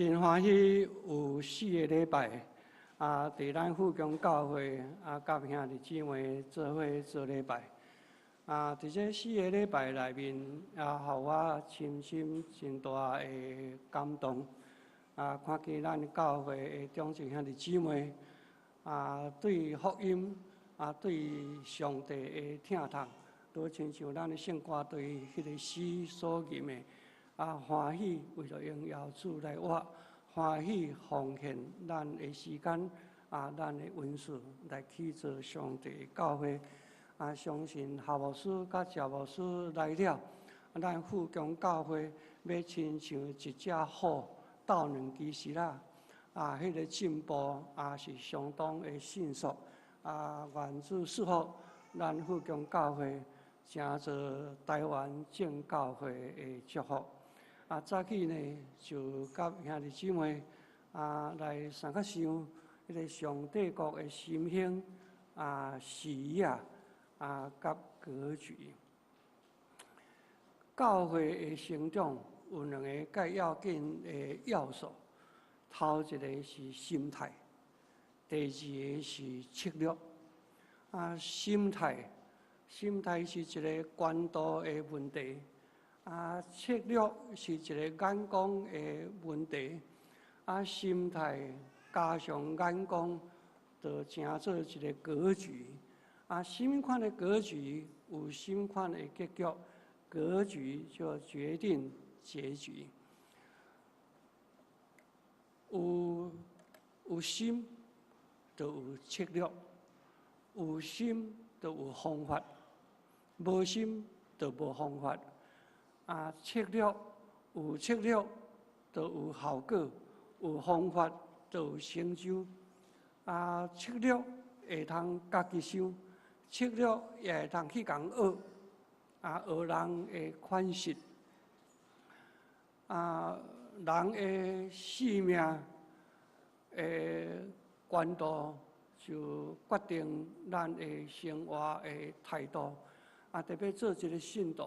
真歡喜有4個禮拜，啊，佇咱富強教會啊，佮兄弟姊妹做伙做禮拜。啊，佇這四個禮拜內面，啊，予我深深真大的感動。啊，看見咱教會的長執兄弟姊妹，啊，對福音，啊，對上帝的疼痛，都親像咱的聖歌隊彼个詩所吟的。啊，歡喜為著榮耀主來活，歡喜奉獻咱的時間，啊，咱的恩賜來去做上帝的教會。啊，相信夏牧師佮謝牧師來了，咱富強教會欲親像一隻虎鬥兩支獅仔，啊，彼個進步也是相當的迅速。啊，願主賜福咱富強教會，成做台灣正教會的祝福。啊，早起呢就佮兄弟姊妹啊來相佮想彼个上帝國的心胸啊視野啊佮格局。教會的成長有兩个較要緊的要素，頭一个是心態，第二个是策略。啊，心態，心態是一個懸度的問題。啊，策略是一个眼光的問題。啊，心態加上眼光，就成做一个格局。啊，啥物款的格局有啥物款的結局，格局就決定結局。有心，就有策略；有心，就有方法；無心，就無方法。啊，策略有策略，就有效果；有方法，就有成就。啊，策略會通家己想，策略也會通去共學，啊，學人的款式。啊，人的性命的懸度，就決定咱的生活的態度。啊，特別做一个信徒，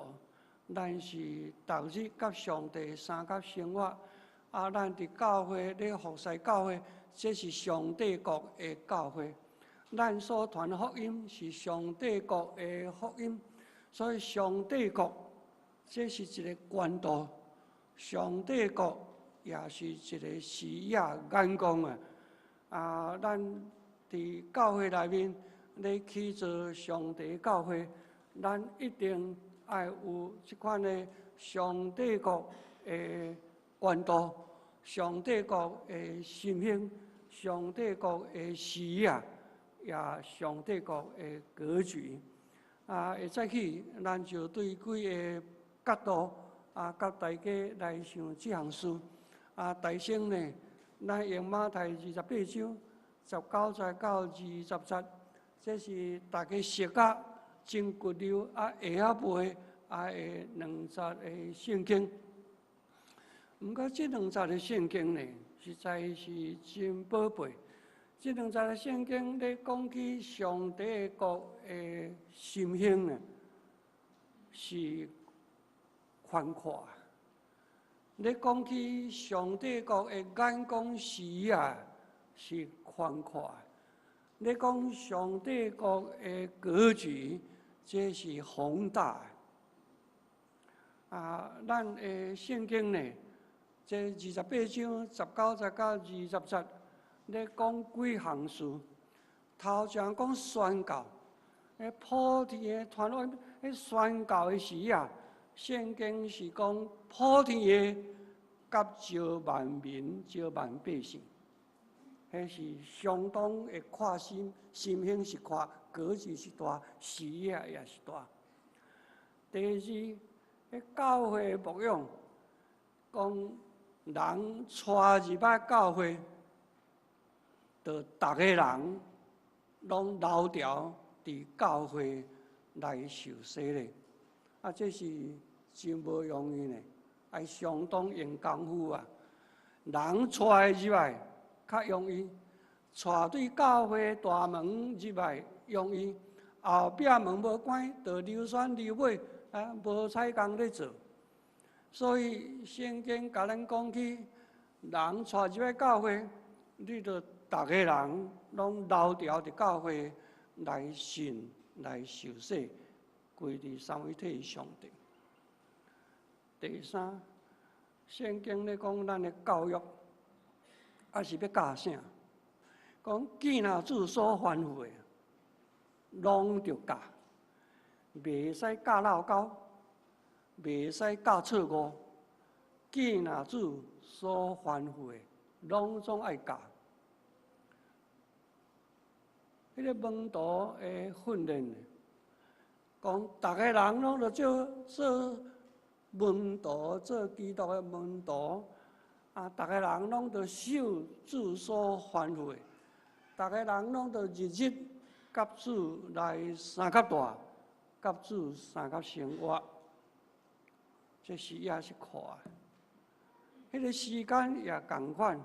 咱是逐日佮上帝相佮生活。啊，咱佇教會咧服侍教會，這是上帝國的教會。咱所傳的福音是上帝國的福音，所以上帝國這是一个懸度，上帝國也是一个視野眼光啊！啊，咱佇教會內面咧去做上帝教會，咱一定愛有這款的上帝國的懸度，上帝國的心胸，上帝國的視野，也上帝國的格局。啊，會早起，咱就對幾个角度啊，佮大家來想這項事。啊，大先呢，咱用馬太28章19節到20節，這是大家熟甲真骨溜啊，會曉背啊的兩節的聖經。毋過這兩節的聖經呢，實在是真寶貝。這兩節的聖經咧講起上帝國的心胸呢，是寬闊；咧講起上帝國的眼光視野是寬闊；咧講上帝國的格局，這是宏大。啊，咱的聖經呢，這28章19節到20節，咧講幾項事。頭前講宣教，普天的傳福音，宣教的時啊，聖經是講普天的佮召萬民、召萬百姓，彼是相當的闊心，心胸是闊，格局是大，視野也是大。第二，彼教會牧養，講人帶入來教會，就逐个人攏留牢佇教會來受洗禮，啊，這是真無容易呢，愛相當用功夫啊。人帶入來較容易，帶對教會大門入來容易，後壁門無關，就溜選溜尾，啊，無彩工咧做。所以聖經共咱講起，人帶入去教會，你著逐个人攏留牢佇教會來信、來受洗，歸佇三位一體上帝。第三，聖經咧講咱的教育，抑是欲教啥？講見若主所吩咐的，攏著教，袂使教落溝，袂使教錯誤。見若主所吩咐的，攏總愛教。彼個門徒的訓練，講逐个人攏著做做門徒，做基督的門徒。啊，逐个人攏著守主所吩咐的，逐个人攏著日日佮主來相佮蹛，佮主相佮生活。這視野是闊的，彼個時間也仝款，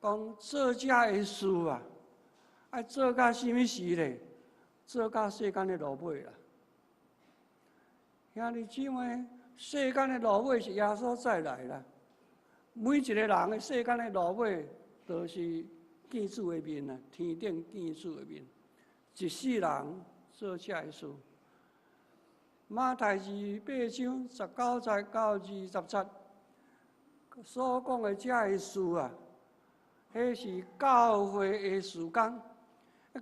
講做這个事啊，愛做到啥物時咧？做到世間的落尾啦。兄弟姊妹，世間的落尾是耶穌再來啦。每一個人的世間的落尾，就是見主的面啊，天頂見主的面。一世人做這个事。馬太28章19節到20節所講的這个事啊，彼是教會的事工。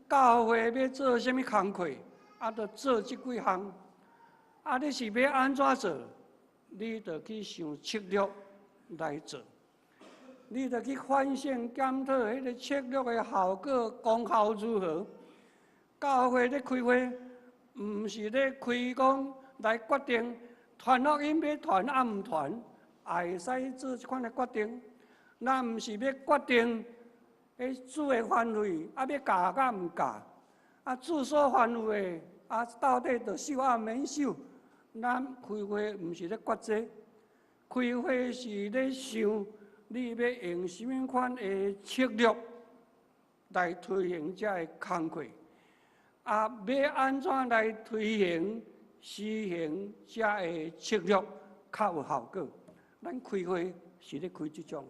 教會欲做啥物工課，啊，著做這幾項。啊，你是欲按怎做？你著去想策略來做，你著去反省檢討彼个策略的效果功效如何。教會咧開會，毋是咧開講來決定傳福音欲傳抑毋傳，也會使做這款的決定。咱毋是欲決定彼主的範圍，啊欲教佮毋教，啊主所吩咐的，啊到底著守抑免守？咱開會毋是咧決這，開會是咧想你欲用啥物款的策略來推行這个工課，啊，欲按怎來推行、實行這个策略較有效果？咱開會是咧開這種。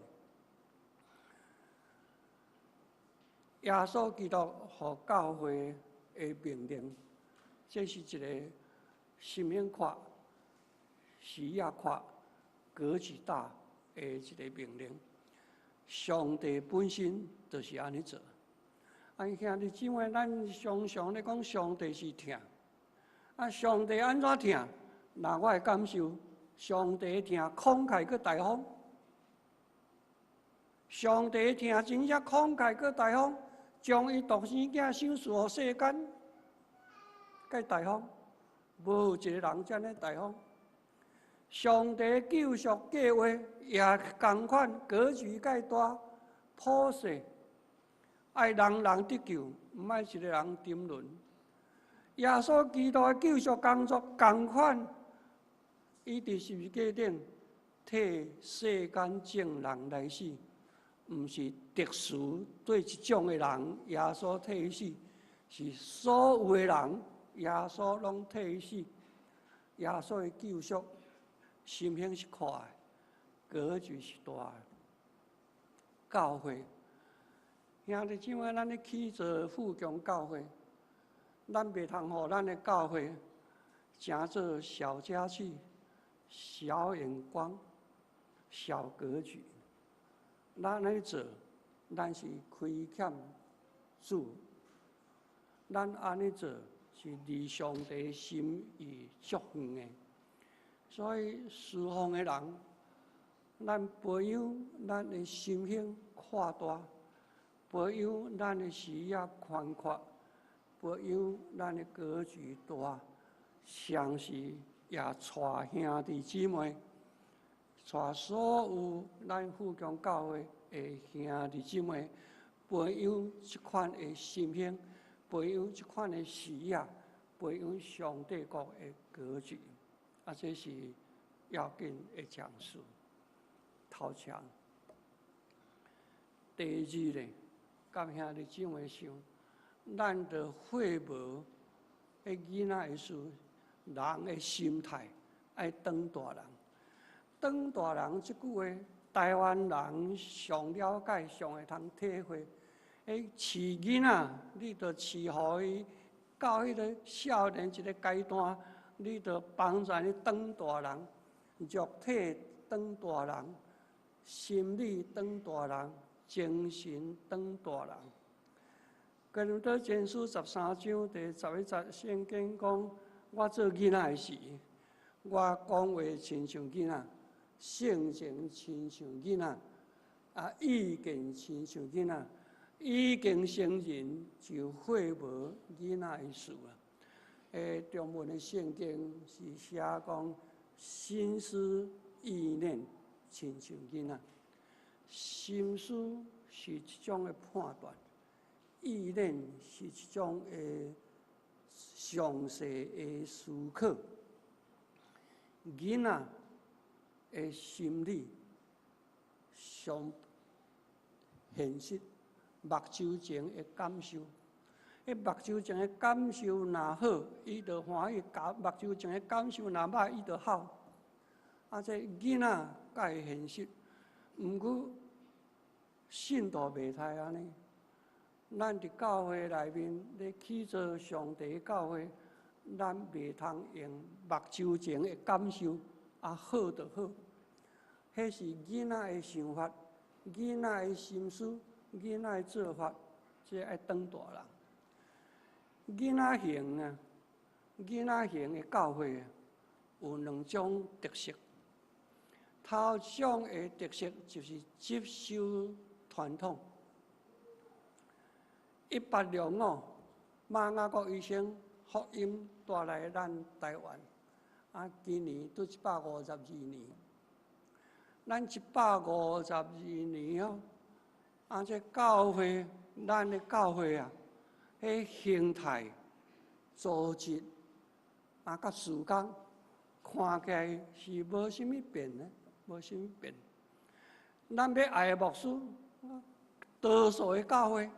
耶穌基督予教會的命令，這是一个心胸闊、視野闊、格局大的一个命令。上帝本身就是按呢做。啊，兄弟姊妹，咱常常咧講上帝是疼，啊，上帝按怎疼？若我的感受，上帝疼慷慨閣大方。上帝疼真正慷慨閣大方，將伊獨生囝賞賜予世間，閣大方，無一个人遮爾大方。上帝救贖計劃也仝款，格局蓋大，普世愛人人得救，毋愛一个人沉淪。耶穌基督的救贖工作仝款，伊佇十字架頂替世間眾人來死，毋是特殊對一種的人，耶穌替伊死，是所有的人，耶穌攏替伊死。耶穌的救贖，心胸是闊的，格局是大的。教會，兄弟姊妹，咱咧起造富強教會，咱袂通予咱的教會成做小家氣、小眼光、小格局。咱咧做，咱是虧欠主。咱按呢做是離上帝心意足遠的。所以侍奉的人，咱培養咱的心胸闊大，培養咱的視野寬闊，培養咱的格局大，同時也帶兄弟姊妹，帶所有咱富強教會的兄弟姊妹，培養這款的心胸，培養這款的視野，培養上帝國的格局。啊，這是要緊的一件事。頭前，第二咧，佮兄弟姊妹想，咱著歲無彼囡仔的事，人的心態愛當大人。當大人這句話，台灣人上了解、上會通體會。彼飼囡仔，你著飼予伊到彼个少年一个階段，你著幫助伊長大人，肉體長大人，心理長大人，精神長大人。哥林多前書13章第11節，聖經講：我做囡仔的時，我講話親像囡仔，性情親像囡仔，啊，意見親像囡仔，已經成人就廢無囡仔的事啊。中文的聖經是寫講心思意念親像囡仔，心思是一種的判斷。意念是一種的詳細的思考，囡仔的心理上現實，目睭前的感受，彼目睭前的感受若好，伊就歡喜；目睭前的感受若歹，伊就吼。啊，這囡仔較會現實，毋過信徒袂使按呢。咱佇教會內面咧去做上帝教會，咱袂通用目睭前的感受，啊好就好。彼是囡仔的想法，囡仔的心思，囡仔的做法，這愛長大人。囡仔型啊，囡仔型的教會啊，有兩種特色。頭一種的特色就是接受傳統。1865，馬雅各醫生福音帶來咱台灣，啊，今年拄152年。咱一百五十二年哦，啊，這教會，咱的教會啊，彼形態、組織啊，佮時間看起來是無啥物變的，無啥物變。咱欲愛的牧師，多數的教會。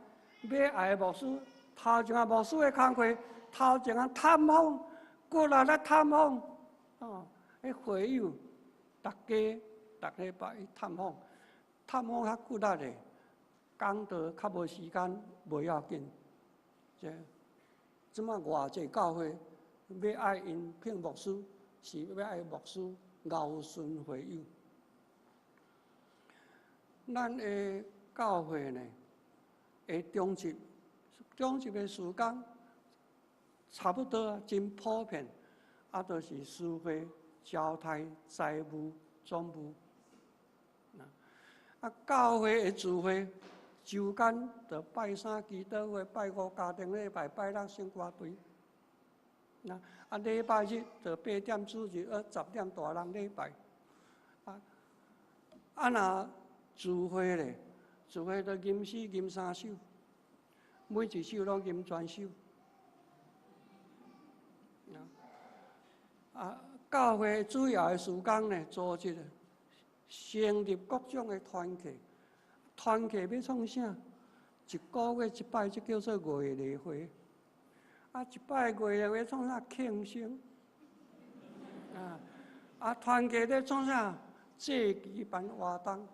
欲愛牧師，頭前仔牧師的工課，頭前仔探訪，過來來探訪，哦，彼會友，逐家逐禮拜去探訪，探訪較骨力的，講道較無時間，無要緊。這這馬偌濟教會欲愛𪜶聘牧師，是欲愛牧師𠢕順會友。咱的教會呢？的長執，長執的時間差不多真普遍，啊，就是司會、交代、財務、總務。啊，教會的聚會，週間就拜三祈禱會，拜五家庭禮拜，拜六聖歌隊。啊，禮拜日就8點主日學，10點大人禮拜。啊，啊若聚會咧？聚會就吟詩吟三首，每一首攏吟全首。啊，教會主要的事工呢，組織成立各種的團契，團契欲創啥？一個月一擺，這叫做月例會。啊，一擺月例會創啥？慶生。啊，啊，團契咧創啥？祭旗辦活動。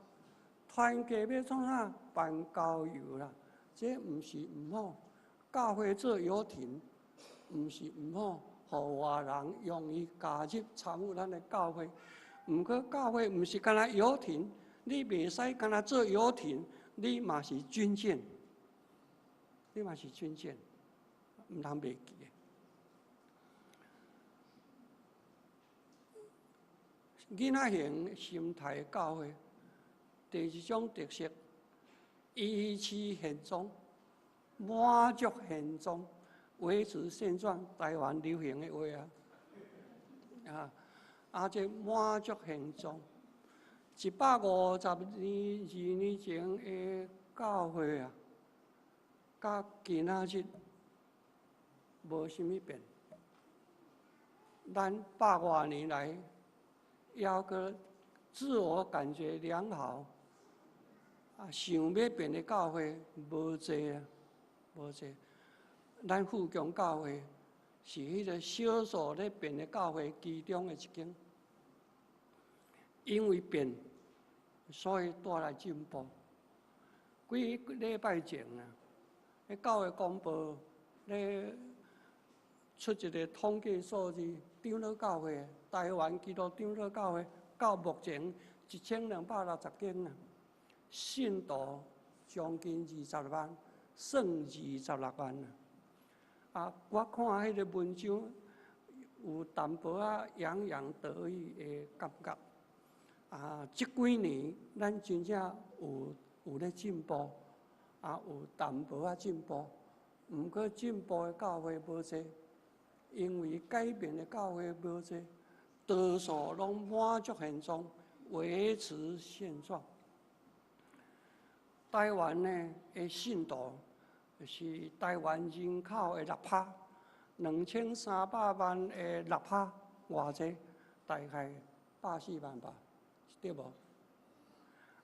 團契欲創啥？辦郊遊啦，這毋是毋好。教會做遊艇，毋是毋好，予外人容易加入參與咱的教會。毋過教會毋是干焦遊艇，你袂使干焦做遊艇，你嘛是軍艦，你嘛是軍艦，毋通袂記的。囡仔型心態的教會。第二種特色，維持現狀，滿足現狀，維持現狀，台灣流行的話啊，啊，啊，這滿足現狀，152年前的教會啊，佮今仔日無啥物變。咱百外年來，猶閣自我感覺良好。啊，想欲變的教會無濟啊，無濟。咱富強教會是彼个少數咧變的教會其中的一間，因為變所以帶來進步。幾禮拜前啊，彼教會公報咧出一個統計數字，長老教會，台灣基督長老教會到目前1260間啊，信徒將近二十萬，算二十六萬啊。啊，我看彼个文章有淡薄仔洋洋得意的感覺。啊，這幾年咱真正有咧進步，啊，有淡薄仔進步。毋過進步的教會無濟，因為改變的教會無濟，多數攏滿足現狀，維持現狀。台灣呢的信徒是台灣人口的6趴，2300萬的六趴，偌濟？大概140萬吧，對無？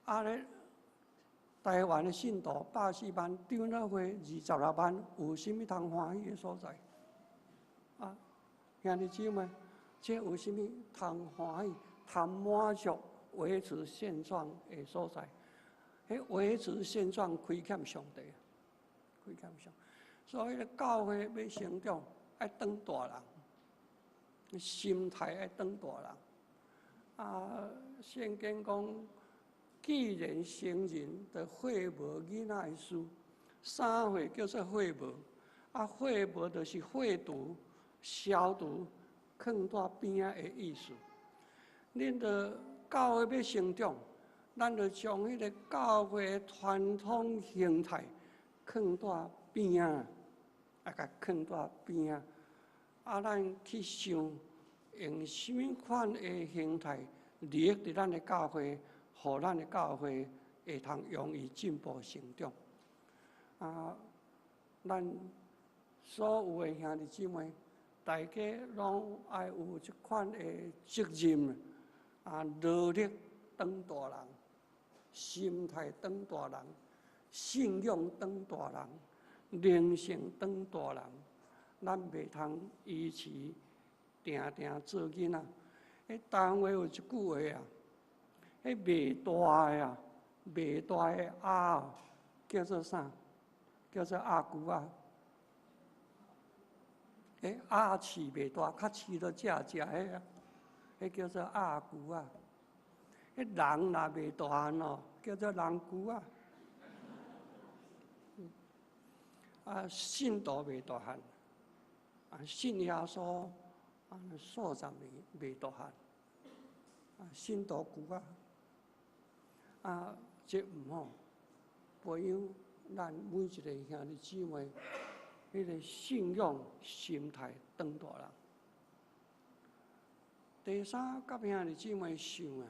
啊咧，台灣的信徒百四萬，長老會26萬，有啥物通歡喜的所在？啊，兄弟姊妹，這有啥物通歡喜、通滿足、維持現狀的所在？彼維持現狀虧欠上帝，虧欠上。所以咧，教會欲成長，愛當大人，心態愛當大人。啊，聖經講，既然成人，就廢無囡仔的事。啥貨叫做廢無？啊，廢無就是廢除、消除、囥佇邊仔的意思。恁著教會欲成長，咱就將彼个教會傳統形態囥佇邊仔，啊，共囥佇邊仔。啊，咱去想用啥物款的形態利益佇咱的教會，予咱的教會會通容易進步成長。啊，咱所有的兄弟姊妹，大家攏愛有這款的責任，啊，努力當大人，心態當大人，信仰當大人，靈性當大人，咱袂通維持定定做囡仔。彼台灣話有一句話啊，彼袂大的啊，袂大的鴨叫做啥？叫做鴨龜仔。彼鴨飼袂大，較飼著食食彼啊，彼叫做鴨龜仔。彼人若袂大漢哦，叫做人龜仔。啊，信徒袂大漢，啊，信耶穌啊，數十年袂大漢，啊，信徒龜仔。啊，這毋好，培養咱每一個兄弟姊妹，彼個信仰心態當大人。第三，佮兄弟姊妹想啊，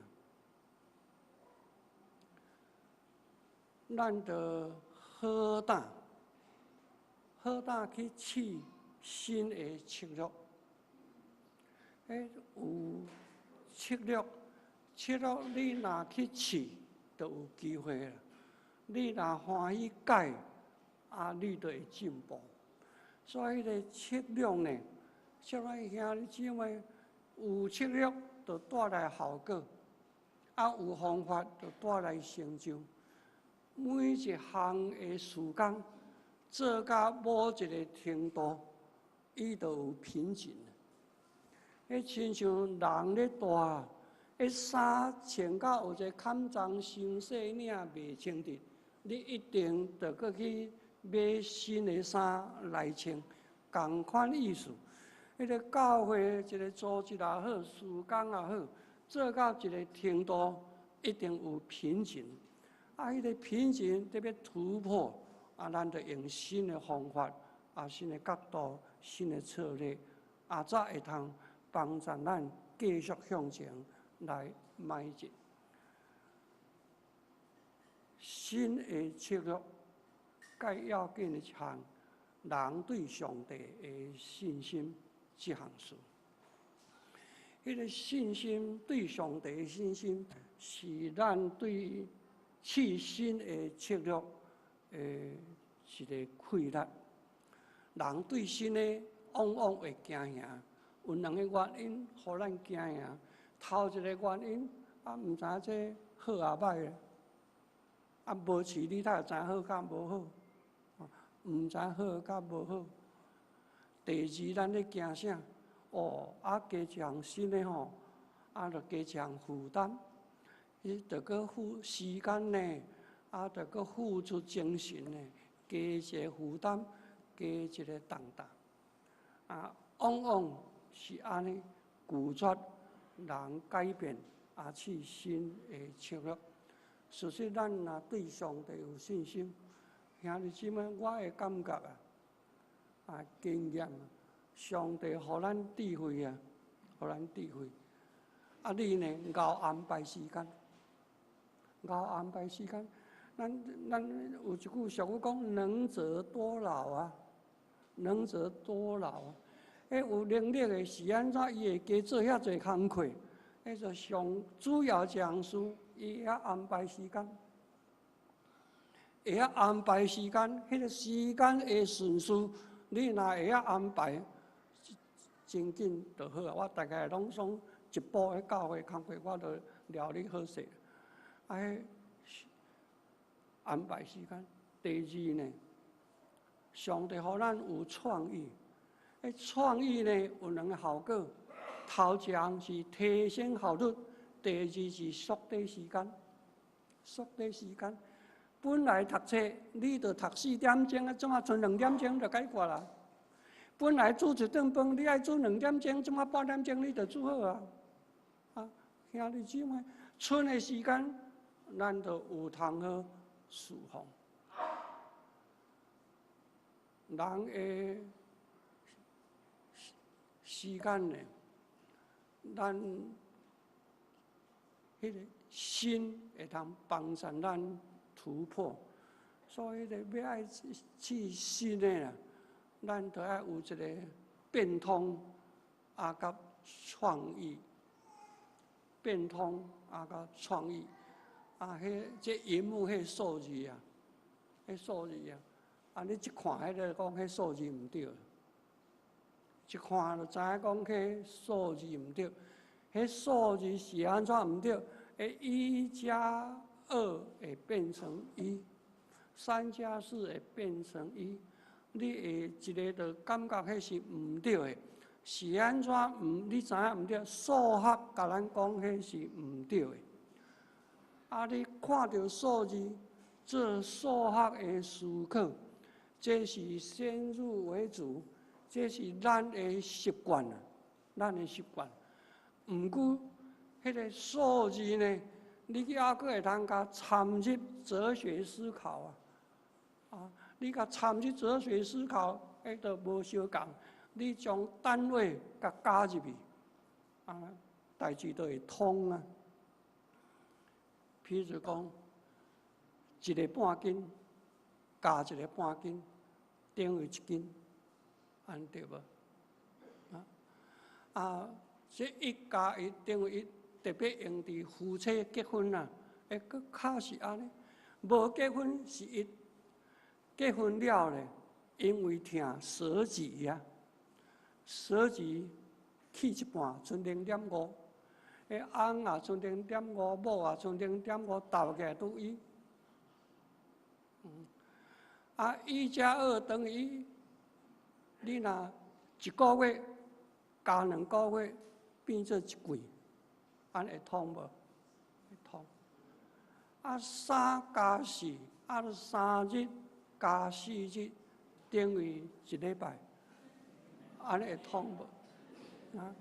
咱著好膽，好膽去試新的策略。彼有策略，策略你若去試，就有機會啦。你若歡喜改，啊，你就會進步。所以，彼个策略呢，策略兄弟姊妹有策略，就帶來效果；啊，有方法就帶來成就。每一項的事工做到某一個程度，伊就有瓶頸。彼親像人咧大，彼衫穿到有一个坎層傷細領袂穿得，你一定著閣去買新的衫來穿，仝款意思。彼个教會一个組織也好，事工也好，做到一个程度，一定有瓶頸。啊，彼个瓶頸得欲突破，啊，咱就用新的方法，啊，新的角度、新的策略，啊，才會通幫助咱繼續向前來邁進。新的策略，蓋要緊的一項，人對上帝的信心這項事。彼个信心對上帝的信心，是咱對試新的策略的一个氣力。人對新的往往會驚嚇，有兩个原因予咱驚嚇。頭一个原因，啊，毋知影這好抑䆀咧。啊，無試你才會知好佮無好，毋知好佮無好。第二，咱咧驚啥？哦，啊，加一項新的吼，啊，著加一項負擔，伊著閣付時間呢，啊，著閣付出精神呢，加一個負擔，加一個重擔。啊，往往是按呢拒絕人改變，啊，試新的策略。事實，咱若對上帝有信心，兄弟姊妹，我的感覺啊，啊，經驗，上帝予咱智慧啊，予咱智慧。啊，你呢，𠢕安排時間，𠢕安排時間。咱有一句俗語講：能者多勞啊，能者多勞啊。彼有能力的是按怎？伊會加做遐濟工課，彼就上主要一項事，伊會曉安排時間，會曉安排時間，彼個時間的順序，你若會曉安排，真緊就好啊！我大概攏總一步去教會工課，我就料理好勢。啊，彼安排時間。第二呢，上帝予咱有創意，彼創意呢有兩個效果，頭一項是提升效率，第二是縮短時間。縮短時間，本來讀冊你著讀4點鐘，啊，怎啊賰2點鐘就解決啦？本來煮一頓飯，你愛煮2點鐘，怎啊半點鐘你就煮好啊？啊，兄弟姊妹，賰的時間，咱就有通好侍奉。人的時間呢，咱彼個心會通幫助咱突破，所以咧欲愛試新的啦，咱著愛有一個變通啊，佮創意，變通啊，佮創意啊，彼這螢幕彼數字啊，彼數字啊，啊，你一看彼個講彼數字毋對，一看就知影講彼數字毋對，彼數字是按怎毋對？會1加2會變成1，3加4會變成1，你會一個就感覺彼是毋對的，是按怎毋？你知影毋對？數學共咱講彼是毋對的。啊，你看著數字做數學的思考，這是先入為主，這是咱的習慣啊，咱的習慣。毋過，彼個數字呢，你去猶閣會通共參入哲學思考啊！啊，你共參入哲學思考，彼就無相仝。你將單位共加入去，啊，代誌就會通啊。譬如講，一個半斤加一個半斤等於1斤，按呢對無？啊啊，這1加1等於1。特別用佇夫妻結婚啊，會閣較是按呢。無結婚是一，結婚了咧，因為疼捨己啊，捨己去一半，賰0.5，彼翁也賰零點五，某也賰零點五，鬥起來拄一。啊，1加2等於1，你若一個月加2個月，變做一季。按呢會通無？會通。啊，3加4，啊，3日加4日等於一禮拜，按呢會通無？啊，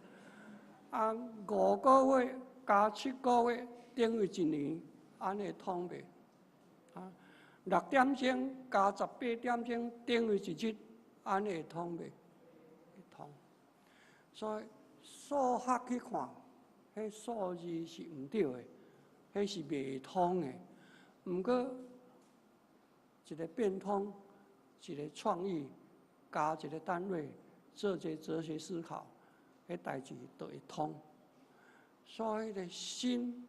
啊，5個月加7個月等於一年，按呢會通袂？啊，6點鐘加18點鐘等於一日，按呢會通袂？會通。所以數學去看，彼數字是毋對的，彼是袂通的。毋過一個變通，一個創意，加一個單位，做一個哲學思考，彼代誌就會通。所以，彼個心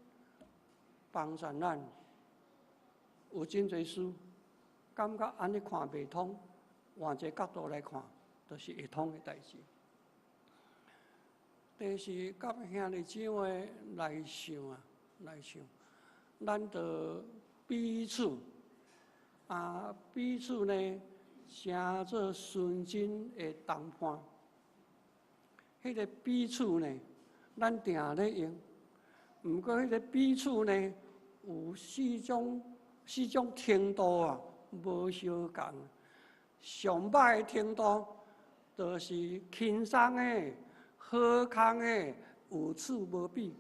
幫助咱有真濟事，感覺按呢看袂通，換一個角度來看，就是會通的代誌。第四，佮兄弟姊妹來想啊，來想，咱著彼此啊，彼此呢，成做純真的同伴。彼個彼此呢，咱定咧用。毋過彼個彼此呢，有四種程度啊，無相仝。上歹的程度，就是輕鬆的、好康的，有此無彼。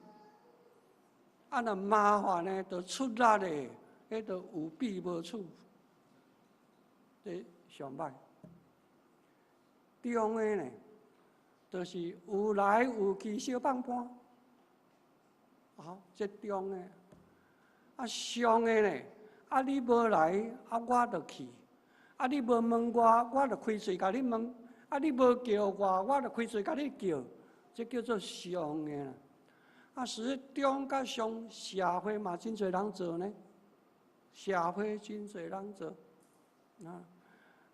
啊，若麻煩的，就出力的，彼就有彼無此，這上歹。中的呢，就是有來有去相放伴，好，這中的。啊，上的呢，啊你無來，啊我就去；啊你無問我，我就開喙共你問；啊你無叫我，我就開喙共你叫。這叫做上的啦。啊，實中佮上，社會嘛真濟人做呢，社會真濟人做。啊，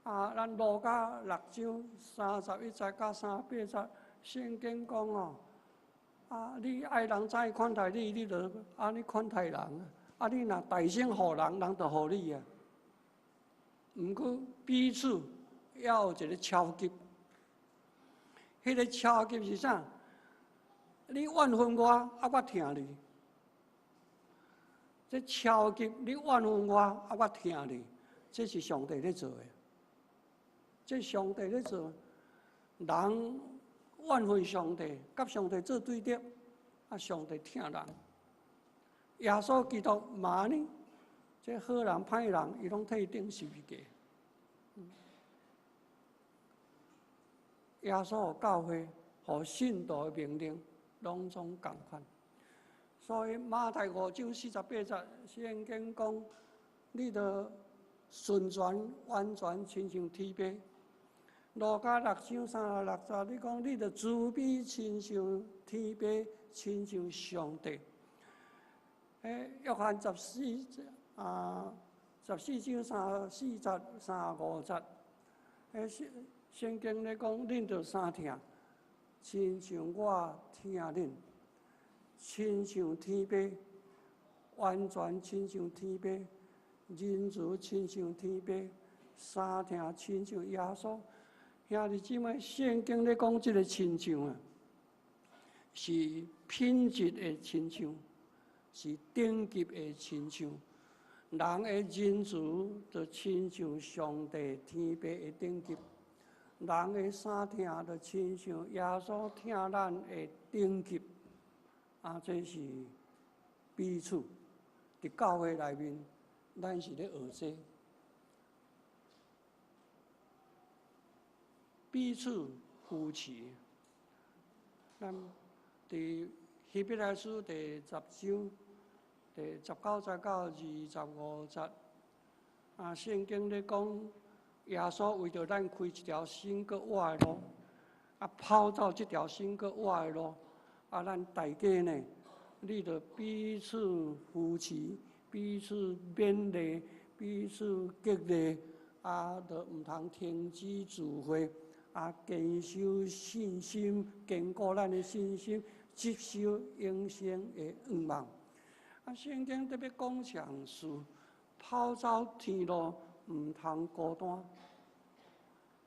啊，咱路加六章31節到38節，聖經講哦，啊，你愛人怎款待你，你就按呢款待人。啊，你若大聲予人，人就予你啊。毋過彼此要有一個超級，彼個超級是啥？你怨恨我，啊，我疼你。這超級你怨恨我，啊，我疼你，這是上帝咧做的。這上帝咧做，人怨恨上帝，佮上帝做對立，啊，上帝疼人。耶穌基督嘛按呢，這好人歹人，伊攏替伊釘十字架。耶穌教會予信徒的命令，攏總仝款。所以馬太五章48節，聖經講，你著純全完全親像天父。路加六章36節，你講你著慈悲親像天父，親像上帝。欸，約翰14章34節、35節，欸，聖經咧講，恁著相疼，親像我疼恁，親像天父，完全親像天父，仁慈親像天父，相疼親像耶穌。兄弟姊妹，聖經咧講這个親像啊，是品質的親像，是等級的親像。人的仁慈就親像上帝天父的等級，人的相疼就親像耶穌疼咱的等級。啊，這是彼此佇教會內面，咱是咧學這彼此扶持。咱佇希伯來書第十章第19節到25節，啊，聖經咧講，耶穌為著咱開一條新閣活的路，啊，跑走這條新閣活的路，啊，咱大家呢，你著彼此扶持，彼此勉勵，彼此激勵，啊，著毋通停止聚會，啊，堅守信心，堅固咱的信心，接受永生的願望。啊，聖經特別講強事，跑走天路毋通孤單。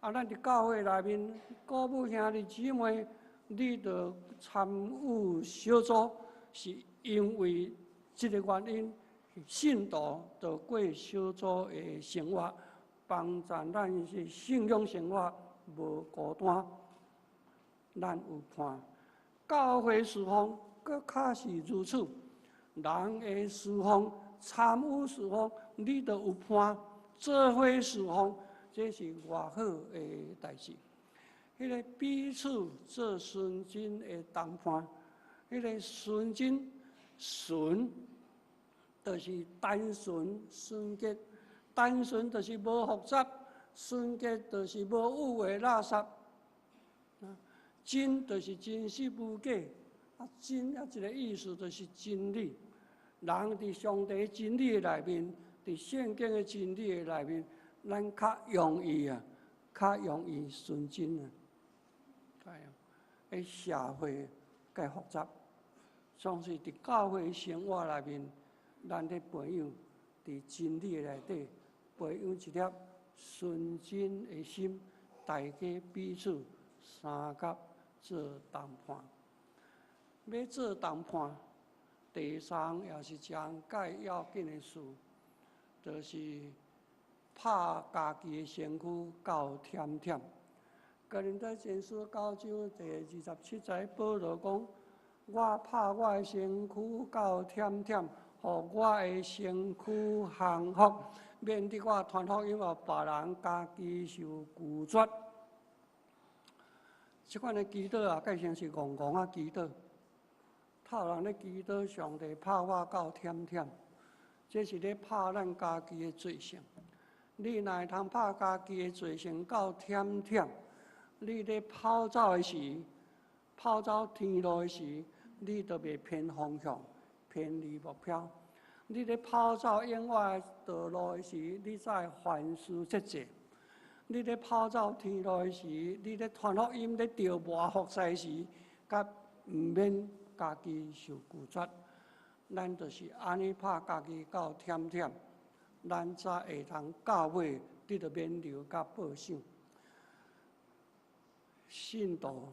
啊，咱佇教會內面鼓舞兄弟姊妹，你著參與小組，是因為這个原因，信徒著過小組的生活，幫助咱是信仰生活無孤單，咱有伴。教會事奉閣較是如此。人的事奉，參與事奉，你著有伴，做伙事奉，這是偌好的代誌。彼个彼此做純真的同伴，彼个純真純，就是單純純潔，單純就是無複雜，純潔就是無污穢垃圾。真就是真實無假，啊真啊一个意思就是真理。人佇上帝真理的內面，佇聖經的真理的內面，咱較容易啊，較容易純真啊。哎，社會較複雜，總是佇教會生活內面，咱咧培養佇真理的內底，培養一粒純真的心，大家彼此相佮做同伴。欲做同伴，第三也是一項蓋要緊的事，就是拍家己的身軀夠忝忝。哥林多前書九章第27節，保羅講：我拍我的身軀夠忝忝，予我的身軀降服，免得我傳福音予別人家己受拒絕。這款的祈禱啊，改成是戇戇仔祈禱。透人咧祈禱，上帝拍我夠忝忝，這是咧拍咱家己的罪性。你若會通拍家己的罪性夠忝忝，你咧跑走的時，跑走天路的時，你就袂偏方向、偏離目標。你咧跑走永遠道路的時，你才會凡事節制。你咧跑走天路的時，你咧傳福音咧著磨服侍時，佮毋免家己受拒絕。咱就是按呢拍家己夠忝忝，咱才會通到尾得著勉勵佮報賞。信徒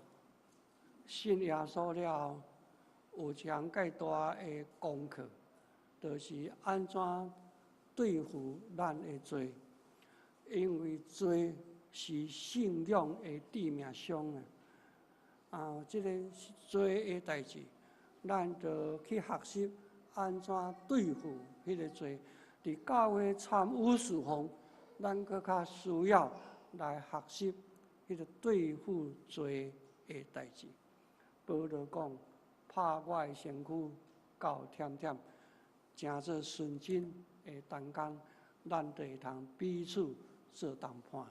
信耶穌了後，有一項蓋大的功課，就是按怎對付咱的罪。因為罪是信仰的致命傷啊！啊，這個罪的代誌，咱就去學習按怎對付彼個罪。佇教會參與事奉，咱閣較需要來學習彼個對付罪的代誌。保羅講：拍我的身軀夠忝忝，成做純真的同工，咱就會通彼此做同伴。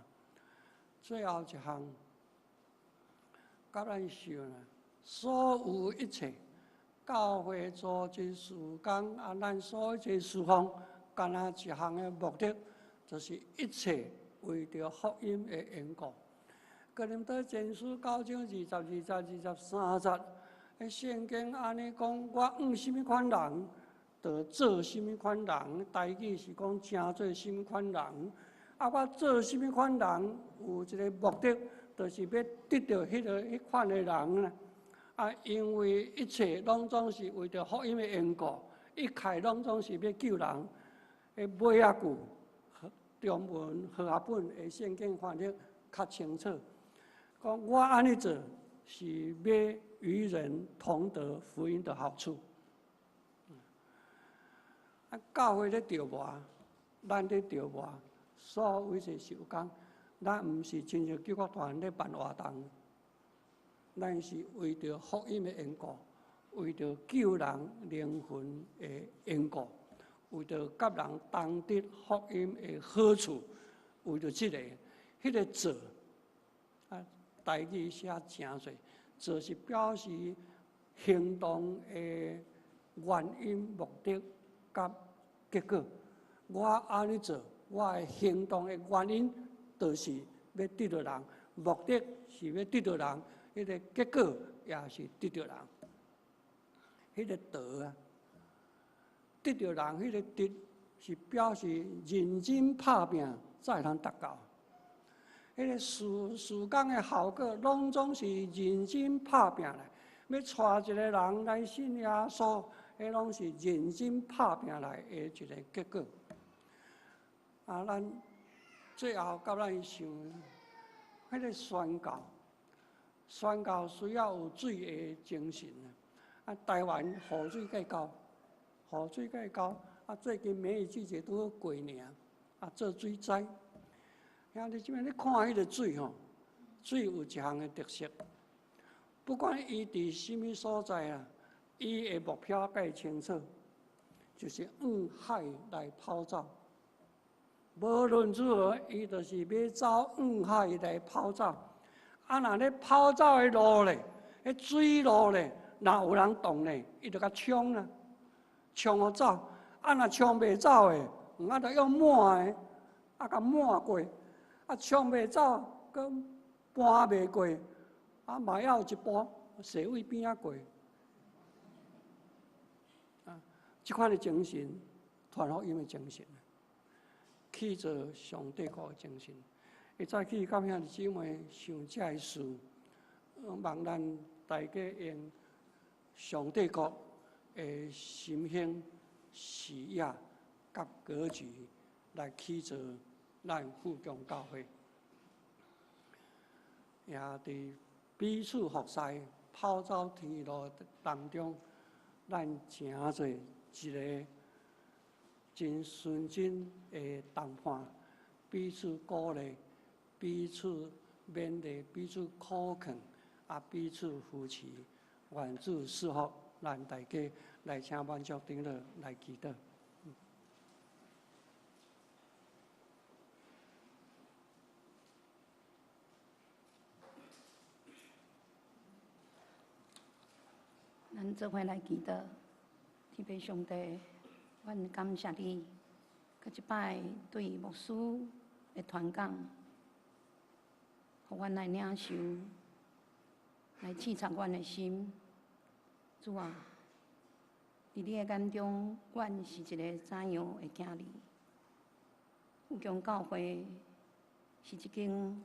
最後一項，佮咱想啊，所有一切教會組織事工啊，咱所有一切事奉，干焦一項的目的，就是一切為著福音的緣故。哥林多前書九章22節、23節，聖經按呢講，我向啥物款人，就做啥物款人。台語是講成做啥物款人。啊，我做啥物款人，有一個目的，就是欲得著彼款的人啦。啊，因為一切攏總是為著福音的緣故，一切攏總是欲救人。彼尾仔句，中文和合本的聖經翻譯較清楚，講我按呢做是欲與人同得福音的好處。啊，教會咧著磨，咱咧著磨，所有一切事工，咱毋是親像救國團咧辦活動，咱是為著福音的緣故，為著救人靈魂的緣故，為著佮人同得福音的好處，為著這個，彼個做，啊，台語寫誠濟，做是表示行動的原因、目的佮結果。我按呢做，我的行動的原因，就是欲得著人，目的是欲得著人，彼個結果也是得著人。彼個得啊，得著人，彼個得是表示認真拍拚才會通達到。彼個事工的效果，攏總是認真拍拚來。欲帶一個人來信耶穌，彼攏是認真拍拚來的一個結果。啊，咱最後佮咱想，彼個宣教，宣教需要有水的精神啊！台灣雨水蓋夠，雨水蓋夠。啊，最近梅雨季節拄好過爾，啊，做水災。兄弟姊妹，你看彼個水吼，水有一項的特色，不管伊佇啥物所在啊，伊的目標蓋清楚，就是向海來跑走。無論如何，伊就是欲走向海來跑走。啊，若咧跑走的路咧，彼水路咧，若有人擋咧，伊就共衝啊，衝予走。啊，若衝袂走的，啊，就用抹的，啊，共抹過。啊，衝袂走，閣搬袂過，啊，嘛猶有一步，踅位邊仔過。啊，這款的精神，傳福音的精神，去做上帝國的精神。會早起佮兄弟姊妹想這个事，望咱大家用上帝國的心胸、視野佮格局來去做咱富強教會。也佇彼此服侍、跑走天路當中，咱成做一个真純真的同伴，彼此鼓勵，彼此勉勵，彼此苦勸，啊，彼此扶持。願主賜福，咱大家來請萬族長老來祈禱。咱做伙來祈禱，天父上帝，阮感謝你，閣一擺對牧師的傳講，予阮來領受，來刺插阮的心。主啊，佇你的眼中，阮是一个怎樣的囝兒？富強教會是一間